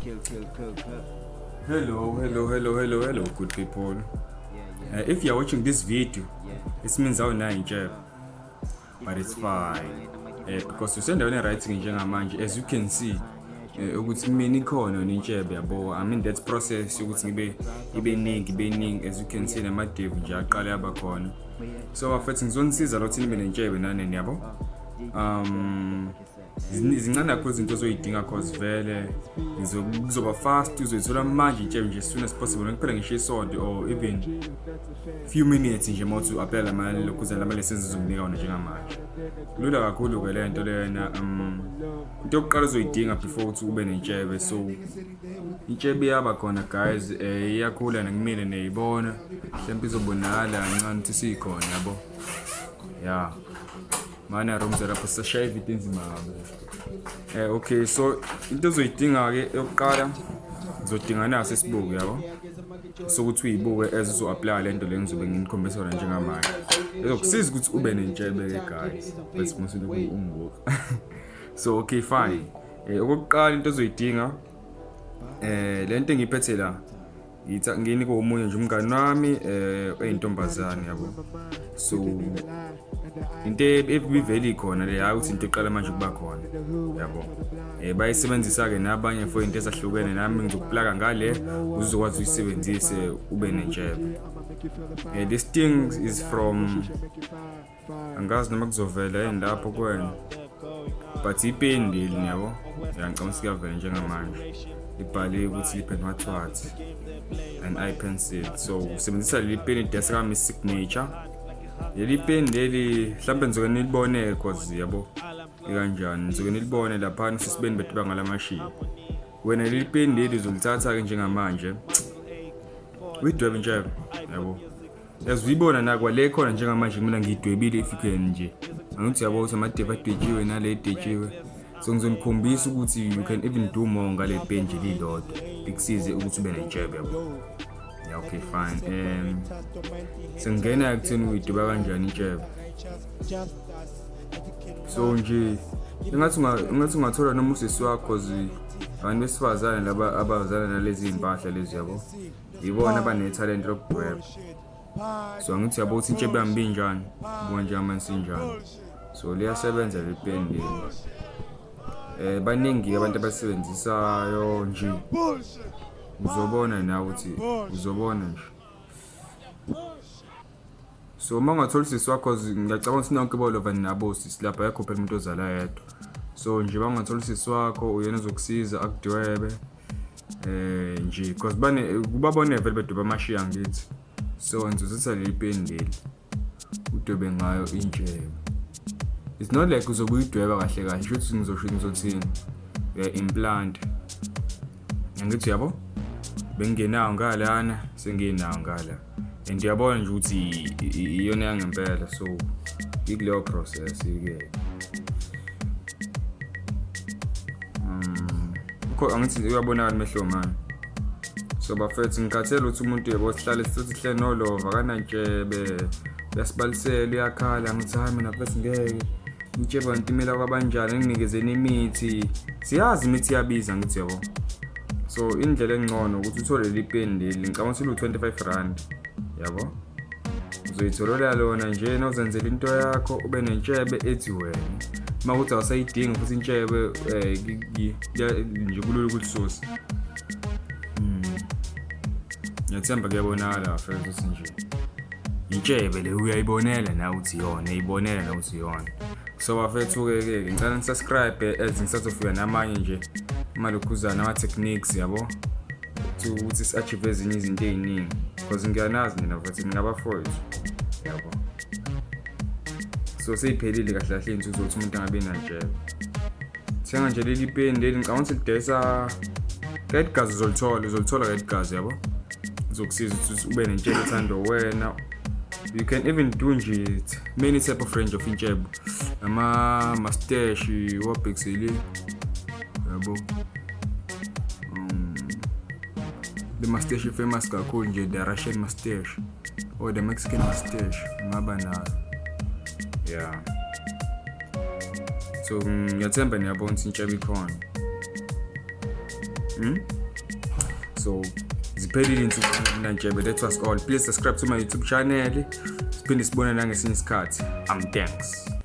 Kill, kill, kill, kill. Hello, hello, hello, hello, hello, good people. Yeah. If you are watching this video, Yeah. it means awunayo intshebe. But it's fine. Because usendaweni right njengamanje, as you can see, ukuthi mina ikhona yona intshebe, yabo. I mean, that process yokuthi ngibe ibe ningi, ibe ningi, as you can see, namadevu nje aqale yaba khona. So bafethu, ngizonisiza lo nibe nentshebe nani, yabo. Zincane kakhulu izinto ozoyidinga, 'cause vele kuzoba fast, uzoyithola manje intshebe nje as soon as possible. Kuphela ngisho isonto or even few minutes nje uma uthi u-apply lama lokhuzana lama-lessons ezokunika wona njengamanje. Kulula kakhulu-ke le nto lena. Into yokuqala ozoyidinga before ukuthi ube nentshebe, so intshebe iyaba khona, guys, iyakhula nakumina, niyayibona, mhlawumbe izobonakala kancane ukuthi sikhona, yabo. Ya mana rooms lapho sisashaya ividiyo enzima kabi. Okay, so into ozoyidinga-ke yokuqala, uzodinga naso isibuko, yabo, sokuthi uyibuke as uzo-apply le nto le ngizobe nginikhombisa yona njengamanje, ezokusiza ukuthi ube nentshebe-ke, guys, but musulokhu ungibuka. So okay, fine. Okokuqala into ozoyidinga, le nto engiyiphethe la, ngitha nginika omunye nje umngani wami oyintombazane, yabo. So into ebivele ikhona le, hayi ukuthi into eqala manje kuba khona, yabo. Bayisebenzisa-ke nabanye for into ezahlukene. Nami ngizokuplaka ngale uzokwazi uyisebenzise ube nentshebe. This thing is from, angazi noma kuzovela yini lapho kuwena, but ipeni leli, yabo. Ya, ngicabanga ukuthi kuyavela njengamanje, libhaliwe ukuthi lip and what what and eye pencil. So usebenzisa leli peni desk Miss Signature. Leli peni leli mhlawumbe nizoke nilibone, 'cause yabo ikanjani, nizoke nilibone laphana sisibeni bethu ngalamashiya. Wena leli peni leli uzolithatha-ke njengamanje, uyidwebe intshebe, yabo. Yazi uyibona nakwa le khona njengamanje, mina ngiyidwebile. If you can nje, angithi uyabo ukuthi amadevu adwetshiwe nale idwetshiwe. So ngizonikhombisa ukuthi you can even do more ngale peni nje lilodwa, likusize ukuthi ube nentshebe, yabo. Yeah, okay, fine. Sengena ekutheni uyidweba kanjani intshebe. So nje engathi ungathola noma usisi wakho, 'cause abantu besifazane laba abazana nalezi iy'mpahla lezi, yabo, yibona abanethalente lokudweba. So angithi yabo ukuthi intshebe yami binjani, buka njengamanje sinjani. So liyasebenza le peni leli. Baningi abantu abasebenzisayo nje, uzobona nawe ukuthi uzobona nje. So uma ungathola usisi wakho, ngiyacabanga ukuthi nonke bolova nabo sisi lapha, ayekho phela umuntu ozala yedwa. So nje uma ungathola usisi wakho, uyena ozokusiza akudwebe nje, because bane kubabone vele bedweba amashiya, ngithi. So ngizothatha leli peni leli, udwebe ngayo intshebe. It's not like uzobe uyidweba kahle kahle, shuthi ngizosho ngizothini, uya-implant, angithi yabo. Bengingenawo ngalana, senginawo ngala, and uyabona nje ukuthi iyona yangempela. So ikuleyo process-ke. Angithi uyabonakala umehlo mani. So bafethu, ngikhathele ukuthi umuntu, yebo, sihlale sithi sihle nolova kanantshebe, uyasibalisela, uyakhala. Ngithi hayi, mina mfethu ngeke intshebe kanti imela kwabanjani, nginikezeni imithi. Siyazi imithi iyabiza, ngithi yabo. So indlela engcono ukuthi uthole leli peni leli, ngicabanga ukuthi lu-R25, yabo. Uzoyitholela lona nje uzenzela into yakho, ube nentshebe ethi wena. Uma kuthi awusayidingi futhi intshebe, nje kulula ukulisusa. Ngiyathemba kuyabonakala bafethu ukuthi nje intshebe le uyayibonela nawe ukuthi iyona, uyayibonela nawe ukuthi iyona. So bafethu-ke ke ngicela ni-subscribe as ngisazofika namanye nje amalokhuzana, ama-techniques, yabo, ukuthi si-achieve ezinye izinto ey'ningi, because ngiyanazi nina futhi ningabafowethu, yabo. So seyiphelile kahle kahle iy'nzuzo ukuthi umuntu angabi nantshebe. Thenga nje leli peni leli, ngicabanga ukuthi lidayisa ka-Edgars, uzolithola ka-Edgars, yabo. Izokusiza ukuthi ube nentshebe ethandwa wena. You can even do nje many type of range of intshebo, ama-mustache wabhekisele, yabo. The mustache famous kakhulu nje, the Russian mustache or the Mexican mustache, ungaba nayo. Yeah, so ngiyathemba niyabona ukuthi intshebe ikhona. So ziphelile iy'nsuku mina Ntshebe. That was all. Please subscribe to my YouTube channel. Siphinde sibone nangesinye isikhathi. I'm thanks.